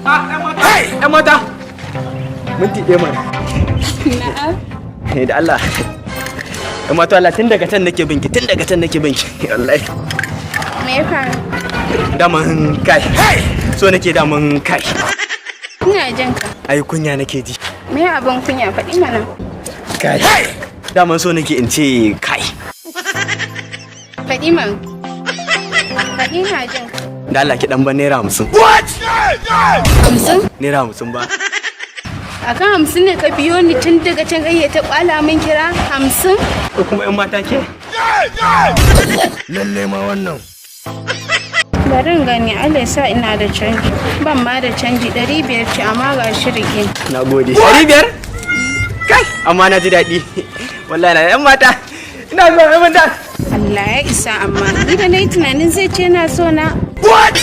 'Yan mata! Minti ɗaya mana. Na'am. Eh, da Allah. 'Yan mata, Allah, tun daga can nake binki, tun daga can nake binki. Wallahi. Me ya faru? Daman kai. So nake daman kai. Ina jin ka. Ai kunya nake ji. Me abin kunya? Faɗi mana. Kai. Daman so nake in ce kai. Faɗi mana. Faɗi, ina jin ka. Da Allah ki dan ban ₦50. 50? ₦50 ba. Akan 50 ne ka biyo ni tun daga can kai ta kwala min kira 50? Ko kuma 'yan mata ke? Lalle ma wannan. Bari in gani, Allah ya sa ina da canji. Ban ma da canji, 500 ce, amma ga shi, rike. Na gode. 500? Kai, amma na ji daɗi. Wallahi na 'yan mata. Ina zuwa, 'yan mata. Allah ya isa, amma ni da na yi tunanin zai ce na so na. What?